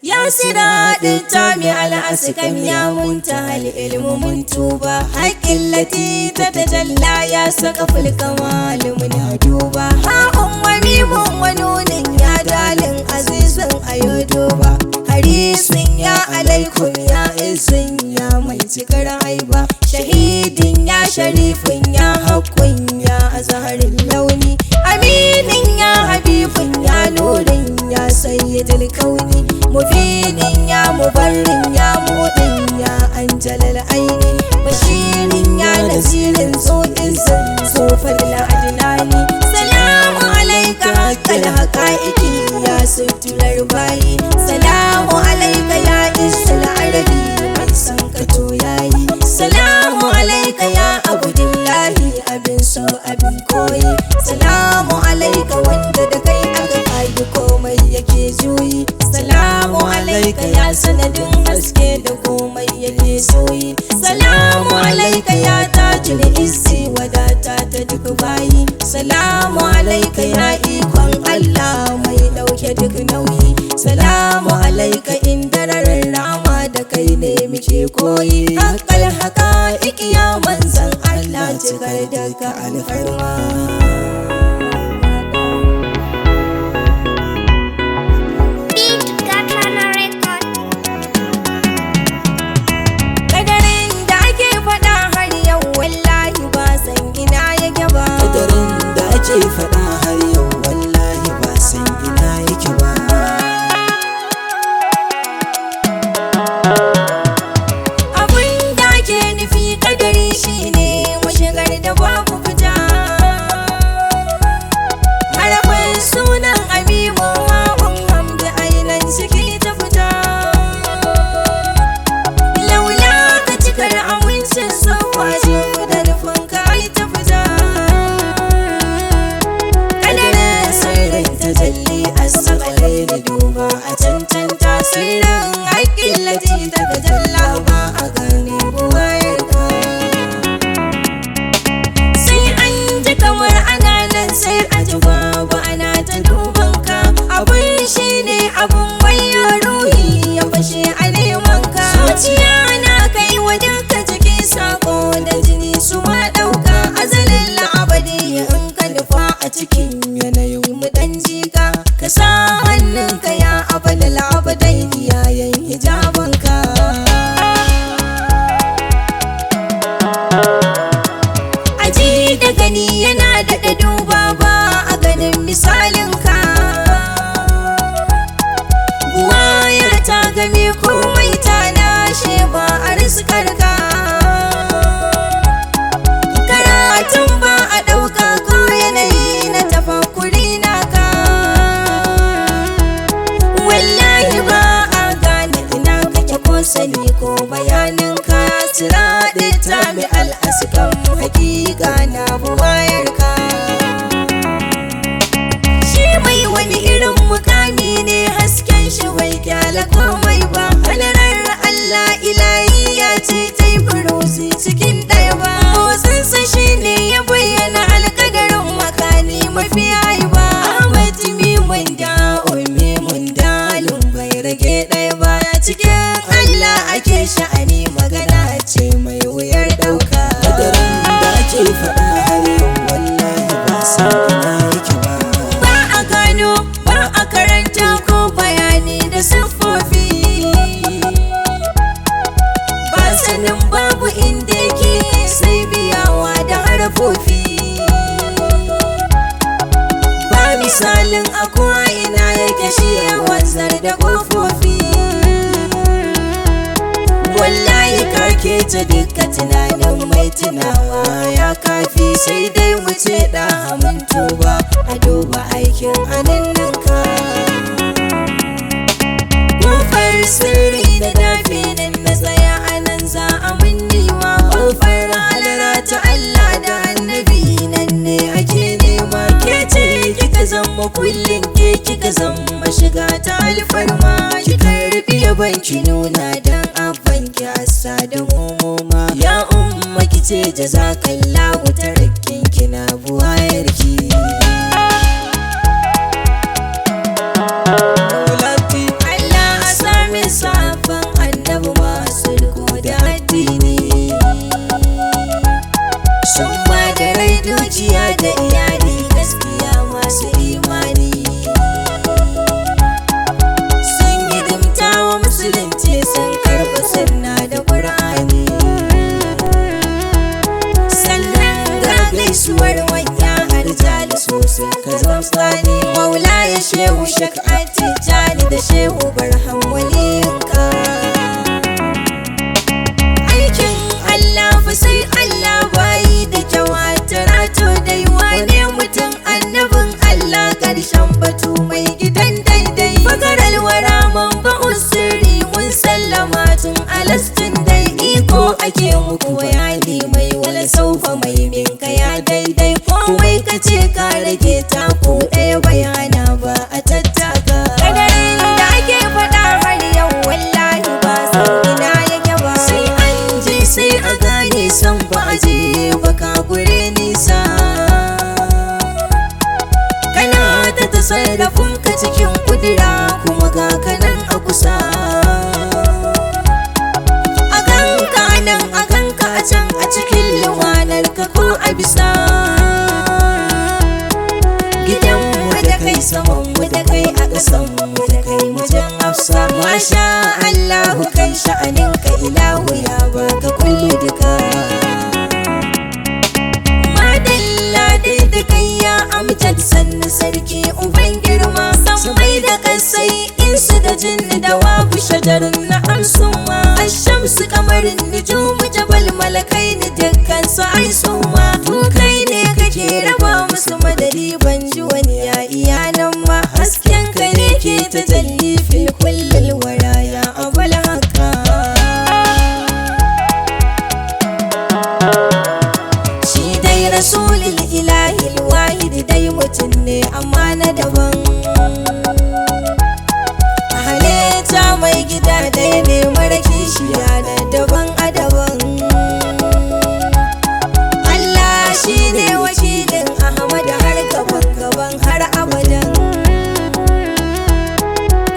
Ya siraɗin tami al'asikam ya munta ilmu mun tuba. Haƙƙin lati ta tajalla ya saka fulkama muna duba. Ha'un wa mimun wa nunin ya dalin azizin ayo duba. Harisun ya alaikum ya izin ya mai cikar haiba. Shahidin ya sharifin ya haƙƙun ya azharin launi. Aminin ya habibin ya nurin ya sayyidul kauni. Mubinin ya mubarrin ya mudin ya anjalal aini. Bashirin ya nazirin tso'in tsofar la'adinani. Salamu alaika haƙƙal haƙa'iƙi ya suturar bayi. Salamu alaika ya isul arabi mai san ka to yayi. Salamu alaika ya abdullahi abin so abin koyi. Salamu alaika wanda da kai aka kagi komai yake juyi. Salamu alaika ya sanadin haske da komai yake soyi. Salamu alaika ya tajul izzi wadata ta duk bayi. Salamu alaika ya ikon Allah mai dauke duk nauyi. Salamu alaika indararin rama da kai ne muke koyi. Haƙal haƙa ikiya manzan Allah cikar daga alfarma. Beat Gatana Record. Kadarin da ake faɗa har yau wallahi ba san ina yake ba. Kadarin da ake faɗa har yau wallahi ba san ina yake ba. Abin da ake nufi kadari shine mashigar da babu fita. Harafin sunan Abibu Ha'un Hamdu ainan ciki ta fita. Laula ka cikar amincin sofa da nufin ka ai ta fita. Kadarin sirrin tajalli as-sakalai da duba a cancanta sirrin haƙƙin lati daga jalla ba a gane buwayar ka. Sai an ji kamar ana nan sai a ji babu ana ta duban ka. Abun shi ne abun wayo ruhi ya fashe a neman ka. Zuciya na kai wa duka jiki sako da jini su ma ɗauka. Azalin la'abadi in ka nufa a cikin yanayin mu ɗan jika. Ka sa hannunka ya abada la'abadai yayin hijabanka. Aji da gani yana daɗa duba ba a ganin misalinka. Buwaya ta game komai ta lashe ba a riskarka. Karatun ba a ɗauka ko yanayi na tafakuri naka. Wallahi ba a gane ina kake ko sani ko bayanin ka. Siraɗi ta mi al'askan hakika na buwayarka. Shi mai wani irin mukami ne hasken shi bai kyala komai ba. Halarar Allah ilahi ya ce ta yi furusi cikin ɗaya ba. Motsinsa shi ne ya bayyana alkadarin makani mafi haiba. Ahmad mimun da'un mimun dalun bai rage ɗaya ba. Cikin Allah ake sha'ani magana ce mai wuyar ɗauka. Kadarin da ake faɗa har yau wallahi ba san ina yake ba. Ba a gano ba a karanta ko bayani da siffofi. Ba sanin babu inda yake sai biyawa da harfofi. Ba misalin a ina yake shi ya wanzar da ƙofofi. Wallahi karke ta duka tunanin mai tunawa ya kafi sai dai mu ce da mun tuba a duba aikin aninninka. Kofar sirri da dafi nan na tsaya a nan za a munniwa. Kofar halara ta Allah da annabi nan ne ake nema. Ke ce kika zama kullum ke kika zama shiga ta alfarma. Kika rufe banki nuna dan abban ki asa da mumuma. Ya umma kice jazakallahu tarakin kina buwayarki. Maulati Allah a sa Shek Attijani da Shehu Barham waliyinka. Aikin Allah fa sai Allah bayi da kyawatara to dai wane mutum annabin Allah karshen batu mai gidan daidai. Fakaral wara man ba'u sirri mun sallama tun alastin dai iko ake muku bayani mai wala saufa mai minka ya daidai komai ka ce ka rage taku ɗaya bayana ba a tattaka. Kadarin da ake faɗa har yau wallahi ba san ina yake ba. Sai an je sai a gane san ba a je ba ka gure nisa. Kana ta tasarrafin ka cikin kudura kuma ga kanan a kusa. A ganka nan a ganka a can a cikin lumanar ka ko a bisa. Gidan mu da kai saman mu da kai a ƙasan mu da kai wajen hafsa. Masha Allahu kai sha'anin ka ilahu ya baka kulli duka. Madalla dai da kai ya amjad sannu sarki uban girma. San mai da kasai insu da jinni da wabu shajarun na amsuma. Ashamsu kamarin nujumu jabal malakai ni dukkan su ai suma. Tu kai ne kake raba musu madadi ban ji wani ya iya nan ma. Hasken ka ne ke ta jalli fil kullil wara ya abul haka. Shi dai rasulul ilahi wahid dai mutum ne amma na daban. A halitta mai gida dai ne mara kishiya na daban a daban. Allah shi ne wakilin Ahmad har gaban gaban har abadan.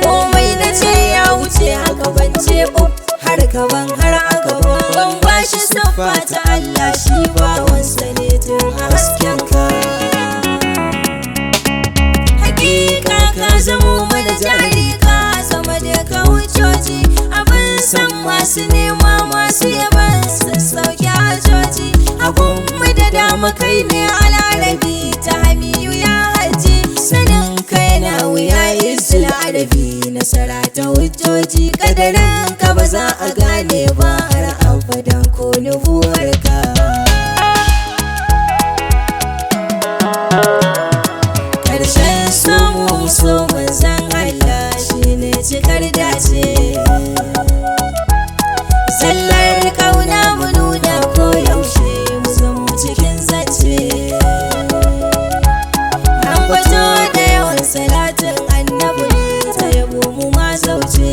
Komai na ce ya wuce haka ban ce up har gaban har a gaban. Ban bashi siffa ta Allah shi bawansa ne tun a hasken ka. Hakika ka zamo mana jari ka zama da ka hujjoji abin san masu nema masu yaban sun sauke hajoji abun mu da dama kai ne al'arabi ta hamiyu ya haji sanin kai na wuya izul arabi nasara ta hujjoji kadarin ka ba za a gane ba har abadan ko nubuwarka. Karshen samu so manzan Allah shine cikar dace. Zallar kauna mu nuna ko yaushe mu zamo cikin zance. Ambato da yawan salatin annabi ne ta yabo mu ma zauce.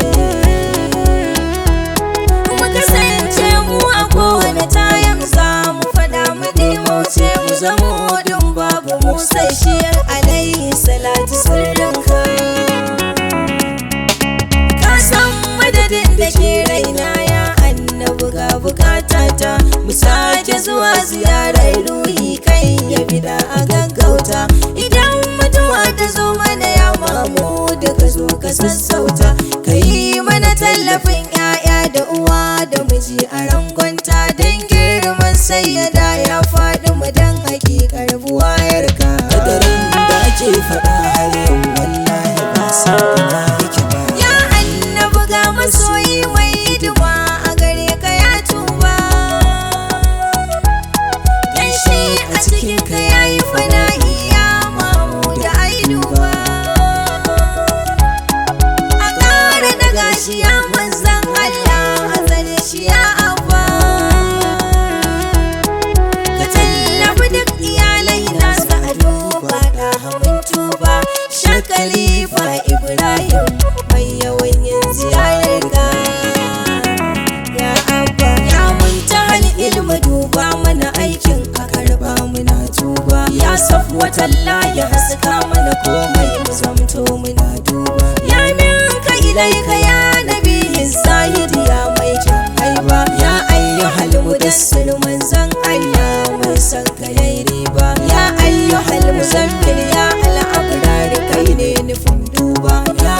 Mu kasance mu a kowane tayan za mu fada mu ɗimauce mu zamo hudun babu mu sai shi alaihi salatu sirrinka. Ka san madadin da ke raina ya annabi ga bukatata mu sake zuwa ziyarar ruhi kai ya bida a gaggauta idan mutuwa ta zo mana ya mamu daga zo ka sassauta ka yi mana tallafin 'ya'ya da uwa da miji a rangonta don girman sayyada ya faɗi mu don hakikar buwayarka. Kadarin da ake faɗa har yau wallahi ba san ina yake ba. Ya annabi ga masoyi mai hidima a gare ka ya tuba. Ganshe a cikin ka yayi fana'i ya mamu da aiduba. A ƙara daga shi ya manzan Allah a tsare shi ya abba. Ka tallafi duk iyalai nasa a duba da hamun tuba. Shakalifa Ibrahim mai yawan yin ziyarar ka. Ya abba ya muntahal ilmu duba mana aikin ka karba muna tuba. Ya safwatalla ya haska mana komai mu zamto muna duba. Ya minka ilaika ya nabiyin zahiri ya mai kyan haiba. Ya ayyuhal mudassir manzan Allah mun san ka yayi riba. Ya ayyuhal muzammil ya al'abrar kai ne nufin duba. Ya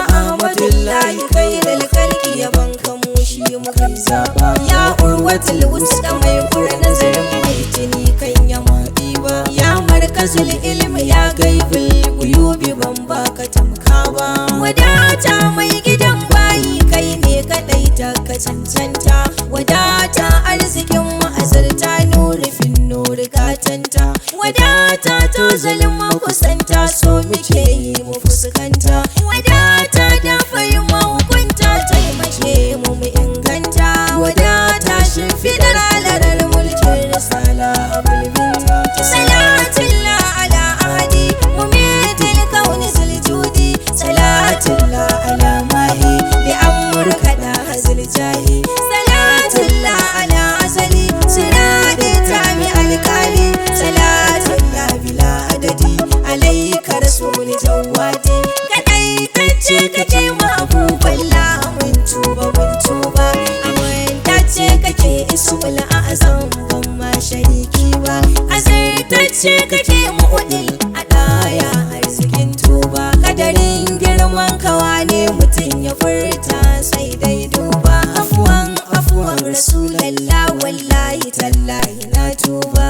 da ka cancanta. Wadata arzikin ma'azarta, nurufin nuri gatanta. Wadata tozalin makusanta, so muke yi mu fuskanta. Wadata da fayin mahukunta, taimake mu mu inganta. Wadata shimfiɗar alarar mulkin risala a bulbinta. Salatullah ala ahadi mumitil kauni ziljudi. Salatullah ala mahi li amurka da hazil jahi. Salatullah ala azali sirade tami alkali. Salatullah bila adadi alaika rasul jawadi. Kadai tace kake ma abubuwan mun tuba mun tuba. Amintacce kake ismul azam ban ma shariki ba. Azirtacce kake mu'udil a ɗaya arzikin tuba. Kadarin girman kawa ne mutum ya furta sai dai duba. Afuwan afuwan rasulallah, wallahi tallahi na tuba.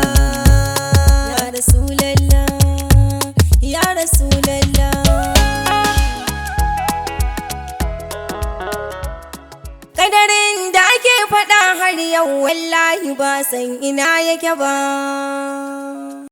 Ya rasulallah, ya rasulallah. Kadarin da ake faɗa har yau wallahi ba san ina yake ba.